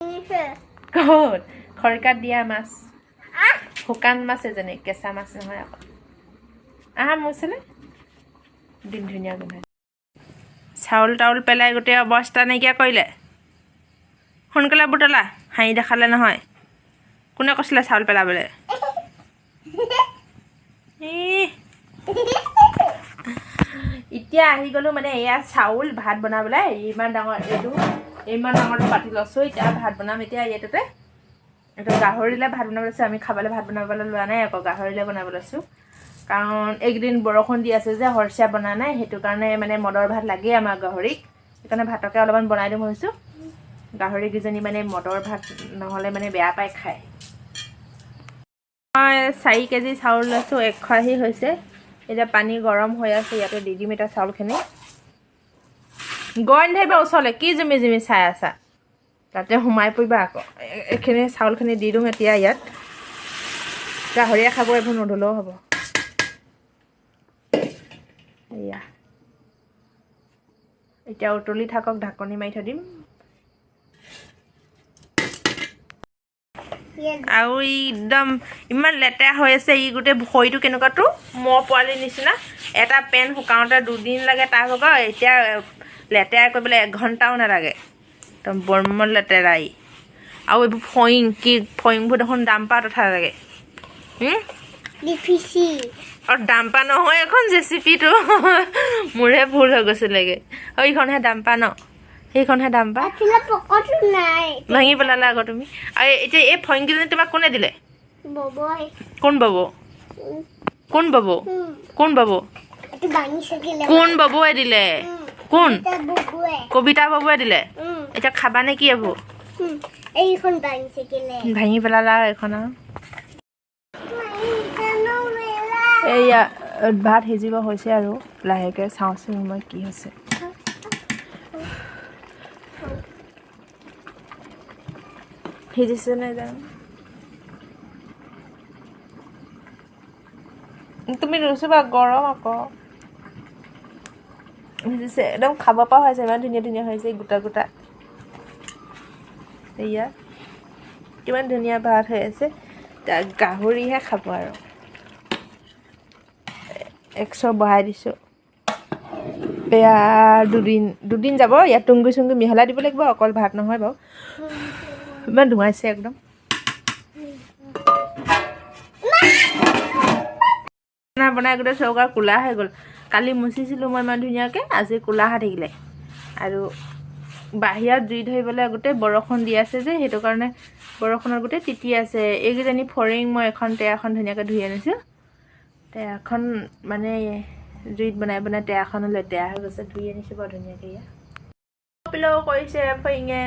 ক'ত খৰিকাত দিয়া মাছ, শুকান মাছ এজনী, কেঁচা মাছ নহয় আকৌ। আহা মোৰ ওচৰলৈ, দিন ধুনীয়া গোন্ধাই। চাউল তাউল পেলাই গোটেই অৱস্থা নাইকিয়া কৰিলে। সোনকালে বুটলা, হাঁহি দেখালে নহয়। কোনে কৈছিলে চাউল পেলাবলৈ? এতিয়া আহি গ'লোঁ মানে এয়া চাউল ভাত বনাবলৈ। ইমান ডাঙৰ এইটো, ইমান ডাঙৰটো পাতি লৈছোঁ। এতিয়া ভাত বনাম এতিয়া এইটোতে। এইটো গাহৰিলে ভাত বনাব লৈছোঁ, আমি খাবলৈ ভাত বনাবলৈ লোৱা নাই আকৌ, গাহৰিলে বনাব লৈছোঁ। কাৰণ এইকেইদিন বৰষুণ দি আছে যে, হৰচীয়া বনা নাই, সেইটো কাৰণে মানে মদৰ ভাত লাগেই আমাৰ গাহৰিক। সেইকাৰণে ভাতকে অলপমান বনাই দিম ভাবিছোঁ। গাহৰিকেইজনী মানে মদৰ ভাত নহ'লে মানে বেয়া পায় খায়। মই 4 কেজি চাউল লৈছোঁ, 1 খৰাহী হৈছে। এতিয়া পানী গৰম হৈ আছে, ইয়াতে দি দিম এতিয়া চাউলখিনি। গৈ নাথাকিবা ওচৰলৈ, কি জুমি জুমি চাই আছা, তাতে সোমাই পৰিবা আকৌ। এইখিনি চাউলখিনি দি দিওঁ এতিয়া ইয়াত। গাহৰিয়ে খাব, এইবোৰ নধুলেও হ'ব। এয়া এতিয়া উতলি থাকক, ঢাকনি মাৰি থৈ দিম। আৰু ই একদম ইমান লেতেৰা হৈ আছে, ই গোটেই ভৰিটো কেনেকুৱাটো মহ পোৱালিৰ নিচিনা। এটা পেন শুকাওঁতে দুদিন লাগে তাৰ ভাগৰ, এতিয়া লেতেৰা কৰিবলৈ 1 ঘণ্টাও নালাগে। একদম বৰ্ম লেতেৰা ই। আৰু এইবোৰ ফয়িং, কি ফয়িংবোৰ দেখোন ডাম্পাত উঠা লাগে। আৰু ডাম্পা নহয় এখন, জেচিপিটো। মোৰহে ভুল হৈ গৈছিলেগে। আৰু এইখনহে ডাম্পা ন, সেইখনহে ডাম্পা। ভাঙি পেলালা আকৌ তুমি। আৰু এতিয়া এই ফয়িংকেইজনী তোমাক কোনে দিলে? কোন বব? কোন বব? কোন বব? কোন ববুৱে দিলে? কোন? কবিতা ববুৱে দিলে। এতিয়া খাবা নে কি এইবোৰ? ভাঙি পেলালা এইখন। আৰু এইয়া ভাত সিজিব হৈছে আৰু লাহেকৈ, চাওঁচোন মই কি হৈছে। সিজিছে নাই জানো। তুমি ৰুচুবা, গৰম আকৌ। সিজিছে একদম, খাব পৰা হৈছে। ইমান ধুনীয়া ধুনীয়া হৈছে গোটা গোটা। এয়া কিমান ধুনীয়া ভাত হৈ আছে। গাহৰিহে খাব আৰু। 100 বহাই দিছোঁ। এয়া দুদিন যাব। ইয়াত তুংগুৰি চুংগুৰি মিহলাই দিব লাগিব, অকল ভাত নহয় বাৰু। ইমান ধুৱাইছে একদম। বনাই গোটেই চৌকা ক'লা হৈ গ'ল। কালি মুচিছিলোঁ মই ইমান ধুনীয়াকৈ, আজি ক'লা হৈ থাকিলে। আৰু বাহিৰত জুই ধৰিবলৈ গোটেই বৰষুণ দি আছে যে, সেইটো কাৰণে বৰষুণত গোটেই তিতি আছে। এইকেইজনী ফৰিং মই এখন টেয়াখন ধুনীয়াকৈ ধুই আনিছোঁ। টেয়াখন মানে জুইত বনাই বনাই টেয়াখনো লেতেৰা হৈ গৈছে, ধুই আনিছোঁ বাৰু ধুনীয়াকৈ। ইয়াত পিলৌ কৰিছে ফৰিঙে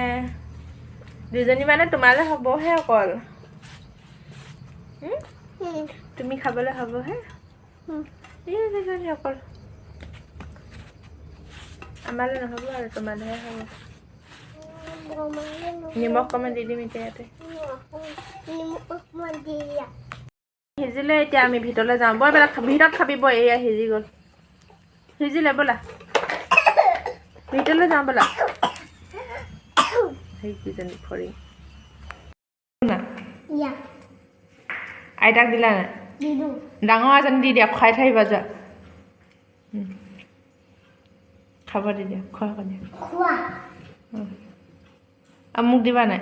দুজনী, মানে তোমালৈ হ'বহে অকল। তুমি খাবলৈ হ'বহে এই দুজনী অকল, আমালৈ নহ'ব আৰু তোমালৈহে হ'ব। নিমখ অকণমান দি দিম এতিয়া ইয়াতে। সিজিলে এতিয়া আমি ভিতৰলৈ যাওঁ। বৰ বেলেগ ভিতৰত খাবি বই। এয়া সিজি গ'ল, সিজিলে ব'লা ভিতৰলৈ যাওঁ ব'লা। সেইকেইজনী ফৰিং আইতাক দিলা নাই? ডাঙৰ এজনী দি দিয়া, খুৱাই থাকিবা যোৱা। খাব দি দিয়া, খোৱা দিয়া। আৰু মোক দিবা নাই?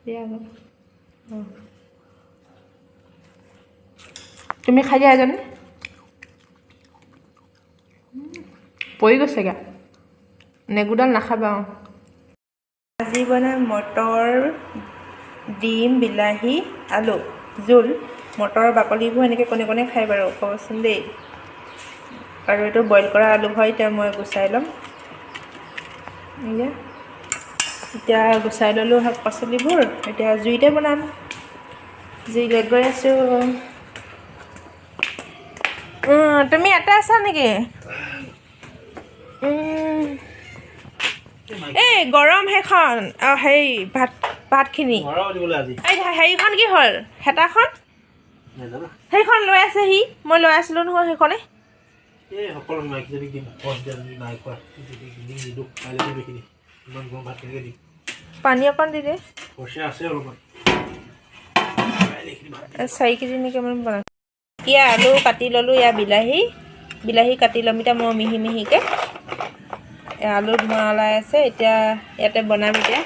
দিয়া আকৌ। তুমি খাই দিয়া এজনী। পৰি গৈছেগৈ, নেগুডাল নাখাবা। অঁ, আজি বনাম মটৰ ডিম বিলাহী আলু জোল। মটৰৰ বাকলিবোৰ এনেকৈ কোনে কোনে খায় বাৰু ক'বচোন দেই। আৰু এইটো বইল কৰা আলু হয়, এতিয়া মই গুচাই ল'ম। এতিয়া গুচাই ল'লোঁ শাক পাচলিবোৰ, এতিয়া জুইতে বনাম। জুইলৈ গৈ আছোঁ। তুমি ইয়াতে আছা নেকি? এই গৰম সেইখন, সেই ভাতখিনি, এই হেৰিখন কি হ'ল? হেতাখন সেইখন লৈ আছে সি, মই লৈ আছিলোঁ নহয় সেইখনে। পানী অকণ দি দে। 4 কেজি নেকি মই বনাম। এতিয়া আলু কাটি ল'লোঁ, ইয়াৰ বিলাহী বিলাহী কাটি ল'ম এতিয়া মই মিহি মিহিকৈ। আলু ধোঁৱা ওলাই আছে, এতিয়া ইয়াতে বনাম এতিয়া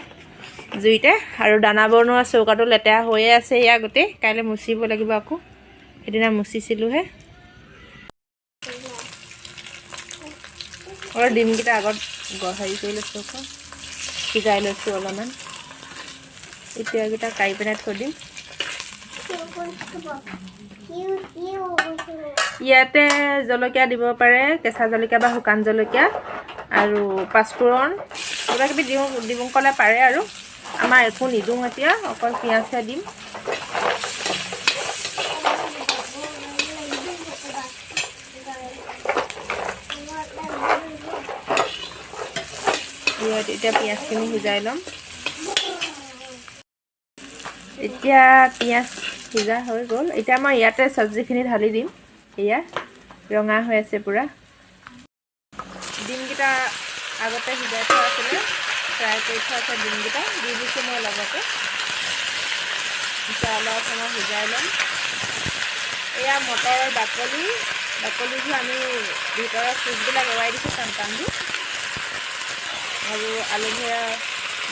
জুইতে। আৰু দানা বনোৱা চৌকাটো লেতেৰা হৈয়ে আছে ইয়াৰ গোটেই, কাইলৈ মুচিব লাগিব আকৌ, সেইদিনা মুচিছিলোঁহে। আৰু ডিমকেইটা আগত হেৰি কৰি লৈছোঁ, আকৌ সিজাই লৈছোঁ অলপমান। এতিয়া এইকেইটা কাঢ়ি পেলাই থৈ দিম। ইয়াতে জলকীয়া দিব পাৰে, কেঁচা জলকীয়া বা শুকান জলকীয়া, আৰু পাঁচফোৰণ কিবা কিবি দিওঁ দিওঁ ক'লে পাৰে। আৰু আমাৰ একো নিদিওঁ এতিয়া, অকল পিঁয়াজহে দিম। ইয়াত এতিয়া পিঁয়াজখিনি সিজাই ল'ম। এতিয়া পিঁয়াজ সিজা হৈ গ'ল। এতিয়া মই ইয়াতে চব্জিখিনি ঢালি দিম। এয়া ৰঙা হৈ আছে পূৰা। ডিমকেইটা আগতে সিজাই থোৱা আছিলে, ফ্ৰাই কৰি থোৱা আছে ডিমকেইটা দি দিছোঁ মই লগতে। এতিয়া অলপ সময় সিজাই ল'ম। এয়া মটৰৰ বাকলি, বাকলিবোৰ আমি ভিতৰৰ চুচবিলাক এৰুৱাই দিছোঁ টান টান দি। আৰু আলু সেয়া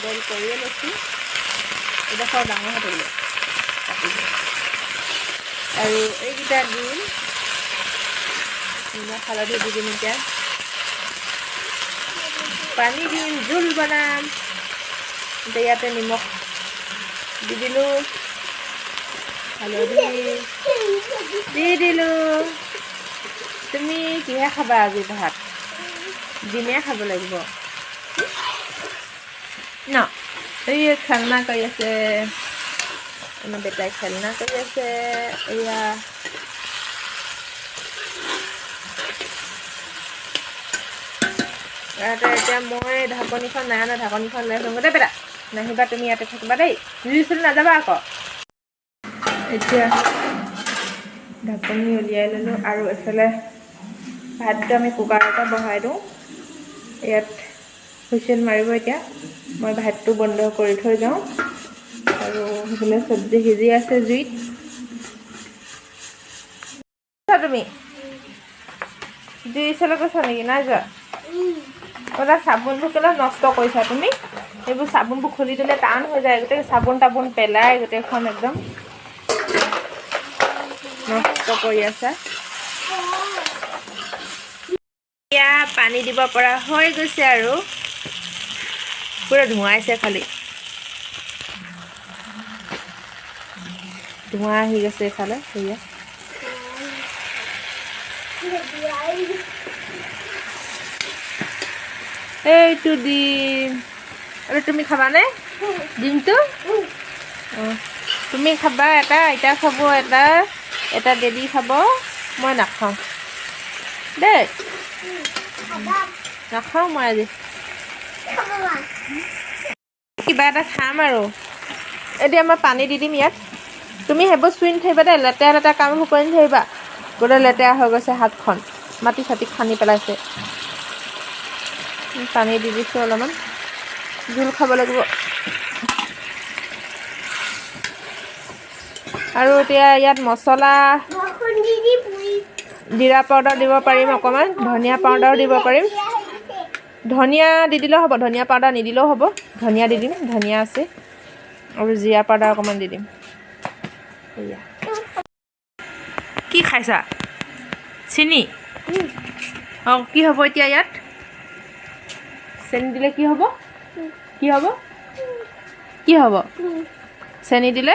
বইল কৰিয়ে লৈছোঁ, এইডোখৰ ডাঙৰ হৈ থাকিলে কাটি। আৰু এইকেইটা দিম, নিমখ হালধি দি দিম। এতিয়া পানী দিম, জোল বনাম। এতিয়া ইয়াতে নিমখ দি দিলোঁ, হালধি দি দিলোঁ। তুমি কিহে খাবা আজি ভাত? ডিমে খাব লাগিব ন? এই খেলনা কৰি আছে আমাৰ বেটাই, খেলনা কৰি আছে। এয়া ইয়াতে এতিয়া মই ঢাকনিখন নাই অনা, ঢাকনিখন লৈ আছোঁ। দেই বেটা, নাহিবা তুমি, ইয়াতে থাকিবা দেই, জুই ওচৰলৈ নাযাবা আকৌ। এতিয়া ঢাকনি উলিয়াই ল'লোঁ। আৰু এইফালে ভাতটো আমি কুকাৰতে বহাই দিওঁ। ইয়াত হুইচেল মাৰিব এতিয়া, মই ভাতটো বন্ধ কৰি থৈ যাওঁ। আৰু সেইফালে চব্জি সিজি আছে জুইত। তুমি জুই ওচৰলৈ গৈছা নেকি? নাই যোৱা। বোলে চাবোনবোৰ কেলৈ নষ্ট কৰিছা তুমি? এইবোৰ চাবোনবোৰ খুলি দিলে টান হৈ যায়, গোটেই চাবোন তাবোন পেলাই গোটেইখন একদম নষ্ট কৰি আছা। এতিয়া পানী দিব পৰা হৈ গৈছে আৰু পূৰা ধোঁৱাইছে, খালি ধোঁৱা আহি গৈছে এইফালে। সেয়া এইটো ডিম। আৰু তুমি খাবানে ডিমটো? অঁ, তুমি খাবা এটা, আইতা খাব এটা, এটা ডেডি খাব, মই নাখাওঁ দেই, নাখাওঁ মই আজি। কিবা এটা খাম আৰু। এতিয়া মই পানী দি দিম ইয়াত। তুমি সেইবোৰ চুই নাথাকিবা দেই, লেতেৰা লেতেৰা কামবোৰ কৰি নাথাকিবা। গোটেই লেতেৰা হৈ গৈছে হাতখন, মাটি চাটি খান্দি পেলাইছে। পানী দি দিছোঁ অলপমান, জোল খাব লাগিব। আৰু এতিয়া ইয়াত মছলা, জিৰা পাউডাৰ দিব পাৰিম অকণমান, ধনিয়া পাউডাৰো দিব পাৰিম। ধনিয়া দি দিলেও হ'ব, ধনিয়া পাউডাৰ নিদিলেও হ'ব। ধনিয়া দি দিম, ধনিয়া আছে। আৰু জিৰা পাউডাৰ অকণমান দি দিম। এয়া কি খাইছা? চেনি? অঁ, কি হ'ব এতিয়া ইয়াত? চেনি দিলে কি হ'ব? কি হ'ব? কি হ'ব? চেনি দিলে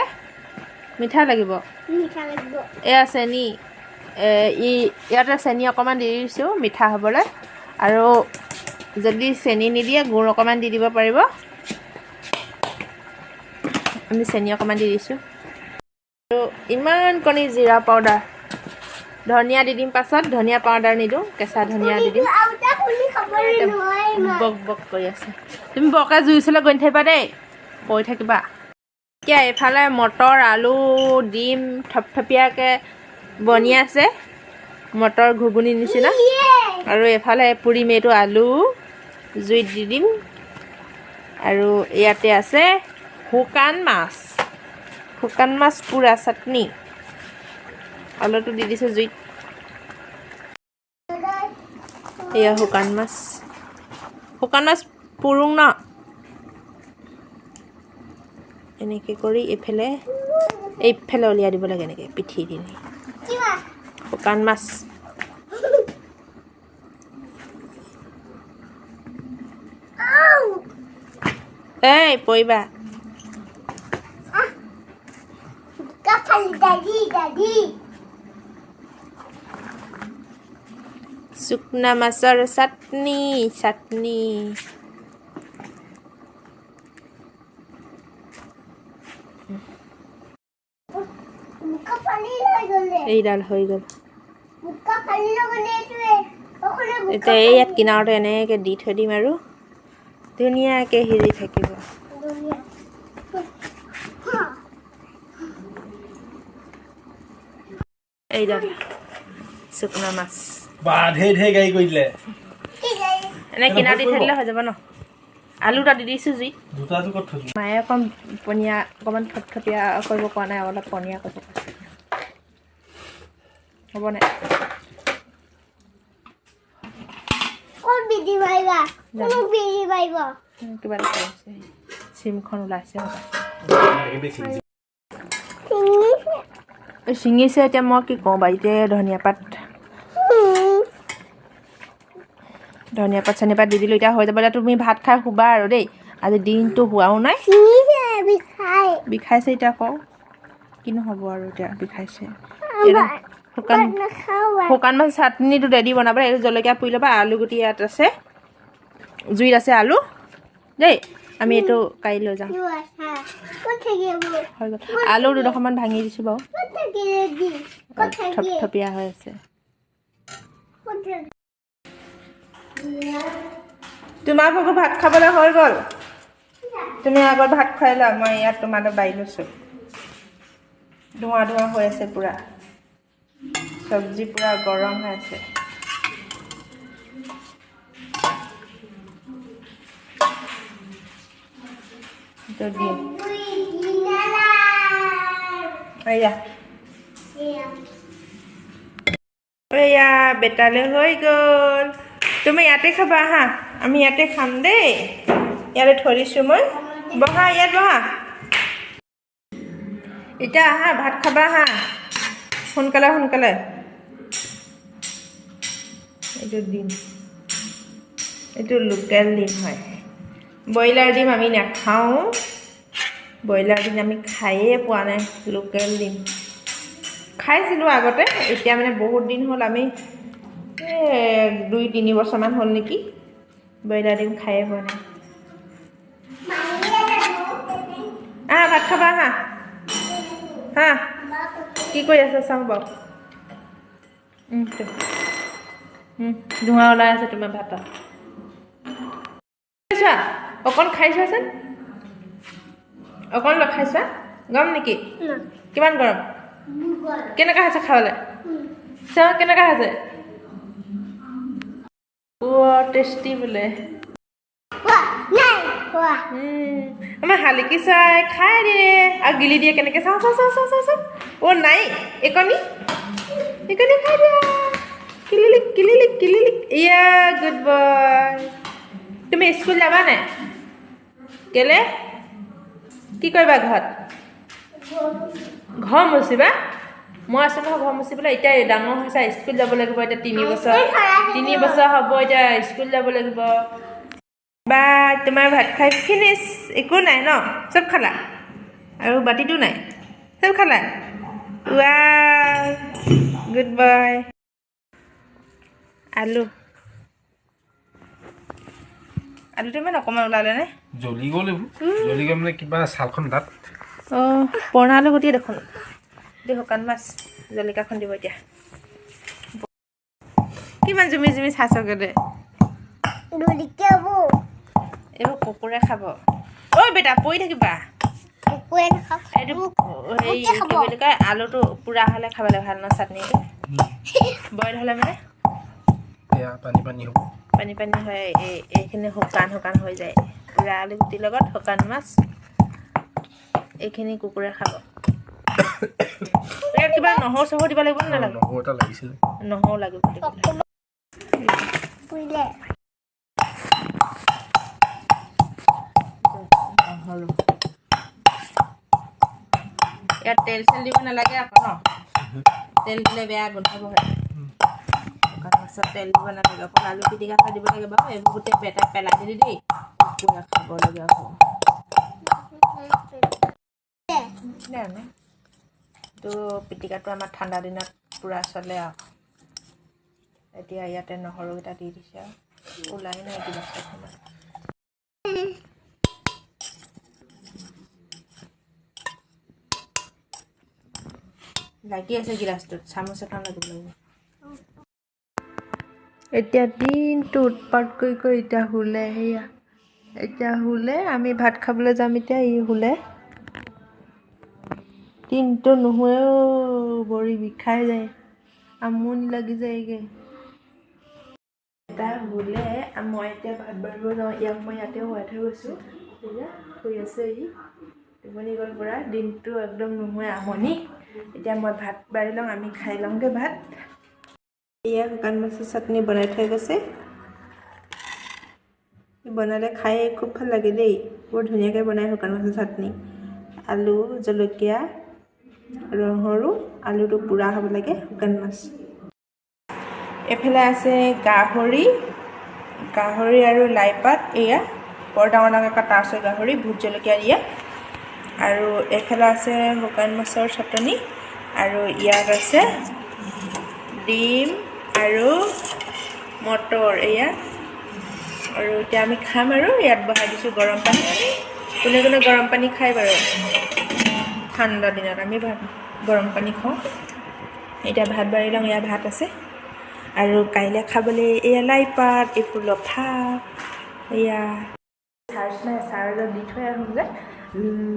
মিঠা লাগিব। এয়া চেনি, ইয়াতে চেনি অকণমান দি দিছোঁ মিঠা হ'বলৈ। আৰু যদি চেনি নিদিয়ে গুড় অকণমান দি দিব পাৰিব। আমি চেনি অকণমান দি দিছোঁ। আৰু ইমান কণি জিৰা পাউডাৰ, ধনিয়া দি দিম পাছত, ধনিয়া পাউডাৰ নিদিওঁ, কেঁচা ধনিয়া দি দিম। বক বক কৰি আছে। তুমি বৰকৈ জুই ওচৰলৈ গৈ নাথাকিবা দেই, পৰি থাকিবা। এতিয়া এইফালে মটৰ আলু ডিম থপথপীয়াকৈ বনি আছে, মটৰ ঘুগুনি নিচিনা। আৰু এইফালে পুৰিম এইটো আলু, জুইত দি দিম। আৰু ইয়াতে আছে শুকান মাছ, শুকান মাছ পুৰা চাটনি। আলুটো দি দিছোঁ জুইত। এয়া শুকান মাছ, শুকান মাছ পুৰোঁ ন, এনেকৈ কৰি এইফালে এইফালে উলিয়াই দিব লাগে, এনেকৈ পিঠি দি শুকান মাছ। এই পৰিবা। শুকনা মাছৰ চাটনি, চাটনি। এইডাল হৈ গ'ল। এতিয়া এই ইয়াত কিনাৰতে এনেকৈ দি থৈ দিম আৰু ধুনীয়াকৈ সিজি থাকিব। এইডাল শুকনা মাছ। এনে কিনাৰ দি থৈ দিলে হৈ যাব ন। আলু এটা দি দিছোঁ জুইত। মায়ে অকণ পনীয়া, অকণমান থপথপীয়া কৰিব কোৱা নাই, অলপ পনীয়া কৰিব কৈছে। হ'ব নাই? কিবা এটা কৰিছে, চিমখন ওলাইছে, ছিঙিছে। এতিয়া মই কি কওঁ, বাৰীতে ধনিয়া পাত, ধনিয়া পাত চনিয়া পাত দি দিলোঁ, এতিয়া হৈ যাব। এতিয়া তুমি ভাত খাই শুবা আৰু দেই, আজি দিনটো হোৱাও নাই। বিষাইছে এতিয়া কওঁ কিনো হ'ব আৰু, এতিয়া বিষাইছে। শুকান শুকান মাছ চাটনিটো ৰেডি বনাবা। এইটো জলকীয়া পুৰি ল'বা, আলু গুটি ইয়াত আছে, জুইত আছে আলু দেই। আমি এইটো কাঢ়ি লৈ যাওঁ। হৈ গ'ল। আলু দুডোখৰমান ভাঙি দিছোঁ বাৰু, থপথপীয়া হৈ আছে। তোমাৰ ভাগৰ ভাত খাবলৈ হৈ গ'ল, তুমি আগত ভাত খুৱাই লোৱা, মই ইয়াত তোমালৈ বাঢ়ি লৈছোঁ। ধোঁৱা ধোঁৱা হৈ আছে পূৰা, চব্জি পূৰা গৰম হৈ আছে। দিম এয়া এয়া বেটালৈ হৈ গ'ল। তুমি ইয়াতে খাবা হা, আমি ইয়াতে খাম দেই। ইয়াতে থৈ দিছোঁ মই, বহা ইয়াত বহা। এতিয়া আহা ভাত খাবা হা, সোনকালে সোনকালে। এইটো ডিম, এইটো লোকেল ডিম হয়, ব্ৰইলাৰ ডিম আমি নাখাওঁ। ব্ৰইলাৰ ডিম আমি খায়ে পোৱা নাই, লোকেল ডিম খাইছিলোঁ আগতে। এতিয়া মানে বহুত দিন হ'ল, আমি 2-3 বছৰমান হ'ল নেকি ব্ৰইলাৰ ডিম খায়ে পোৱা নাই। আহা ভাত খাবা হা। হা কি কৰি আছা চাওঁ বাৰু। ধোঁৱা ওলাই আছে তোমাৰ ভাতত। চোৱা অকণ খাই চোৱাচোন, অকণ খাই চোৱা। গৰম নেকি? কিমান গৰম? কেনেকুৱা হৈছে খাবলৈ? চোৱা কেনেকুৱা হৈছে। টেষ্টি বোলে। আমাৰ শালিকি চৰাই খাই দিয়ে আৰু গিলি দিয়ে কেনেকৈ। চাওঁ চাওঁ চাওঁ চাওঁ চাওঁ চাওঁ। অ' নাই, এইকণি এইকণি খাই দিয়া। কিলিলিক কিলিলিক কিলিলিক। ইয়া গুড বয়। তুমি স্কুল যাবা নাই? কেলে? কি কৰিবা ঘৰত? ঘৰ মচিবা? মই আছোঁ নহয় ঘৰ মচিবলৈ। এতিয়া ডাঙৰ হৈছে, স্কুল যাব লাগিব। এতিয়া 3 বছৰ, 3 বছৰ হ'ব, এতিয়া স্কুল যাব লাগিব। বা তোমাৰ ভাত খাই ফিনিছ, একো নাই ন? চব খালা? আৰু বাতিটো নাই, চব খালা? Wow, good boy. আলু, আলুটো ইমান অকণমান ওলালে নে? জ্বলি গ'ল এইবোৰ, জ্বলি গ'ল মানে কিবা ছালখন দাঁত। অঁ, পুৰণা আলু গুটিয়ে দেখোন। শুকান মাছ জলকীয়াখন দিব এতিয়া। কিমান জুমি জুমি চাইছগে দে। এইবোৰ কুকুৰে খাব। ঐ বেটা পৰি থাকিবা। এইটো হেৰি কি বুলি কয়, আলুটো পোৰা হ'লে খাবলৈ ভাল ন চাটনিটো, বইল হ'লে মানে পানী পানী হ'ব, পানী পানী হয়। এইখিনি শুকান শুকান হৈ যায়। পোৰা আলু গুটিৰ লগত শুকান মাছ। এইখিনি কুকুৰে খাব। ইয়াত কিবা নহৰু চহৰু দিব লাগিব নে নালাগে? নহৰু এটা লাগিছিলে। নহৰু লাগিব দিবলৈ। নহৰু ইয়াত তেল চেল দিব নালাগে আকৌ ন? তেল দিলে বেয়া গোন্ধাবহে। শুকান মাছত তেল দিব নালাগে, অকল আলু পিটিকা খাই দিব লাগে বাৰু। এইবোৰ গোটেই বেটাই পেলাই দিলি দেই, কুকুৰে খাবলগীয়া হ'ব। এইটো পিটিকাটো আমাৰ ঠাণ্ডা দিনত পূৰা চলে আৰু। এতিয়া ইয়াতে নহৰুকেইটা দি দিছে আৰু ওলাই নাই কিবা চব। লাগি আছে গিলাচটোত, চামুচ এখন লাগিব লাগিব। এতিয়া দিনটো উৎপাত কৰি কৰি এতিয়া শুলে। সেয়া এতিয়া শুলে, আমি ভাত খাবলৈ যাম। এতিয়া ই শুলে, দিনটো নুশুৱেও, ভৰি বিষাই যায়, আমনি লাগি যায়গৈ। এটা শুলে, মই এতিয়া ভাত বাঢ়িব যাওঁ। ইয়াক মই ইয়াতে শুৱাই থৈ গৈছোঁ। এতিয়া শুই আছে ই, টোপনি গ'ল পূৰা। দিনটো একদম নুশুৱে, আমনি। এতিয়া মই ভাত বাঢ়ি লওঁ, আমি খাই লওঁগৈ ভাত। এয়া শুকান মাছৰ চাটনি বনাই থৈ গৈছে। বনালে খাই খুব ভাল লাগে দেই, বৰ ধুনীয়াকৈ বনায় শুকান মাছৰ চাটনি। আলু, জলকীয়া, নহৰু, আলুটো পোৰা হ'ব লাগে, শুকান মাছ। এইফালে আছে গাহৰি, গাহৰি আৰু লাই পাত। এয়া বৰ ডাঙৰ ডাঙৰ কটা আছে গাহৰি, ভোট জলকীয়া দিয়া। আৰু এইফালে আছে শুকান মাছৰ চাটনি। আৰু ইয়াত আছে ডিম আৰু মটৰ। এয়া আৰু এতিয়া আমি খাম। আৰু ইয়াত বহাই দিছোঁ গৰম পানী। কোনে কোনে গৰম পানী খায় বাৰু ঠাণ্ডা দিনত? আমি ভাত গৰম পানী খাওঁ। এতিয়া ভাত বাঢ়ি লওঁ। ইয়াত ভাত আছে আৰু কাইলৈ খাবলৈ এয়া লাই পাত, এইবোৰ লফা। এয়া চাৰ্জ নাই, চাৰ্জত দি থৈ আহোঁগৈ।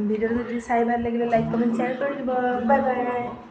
ভিডিঅ'টো যদি চাই ভাল লাগিলে লাইক, কমেণ্ট, শ্বেয়াৰ কৰি দিব। Bye bye.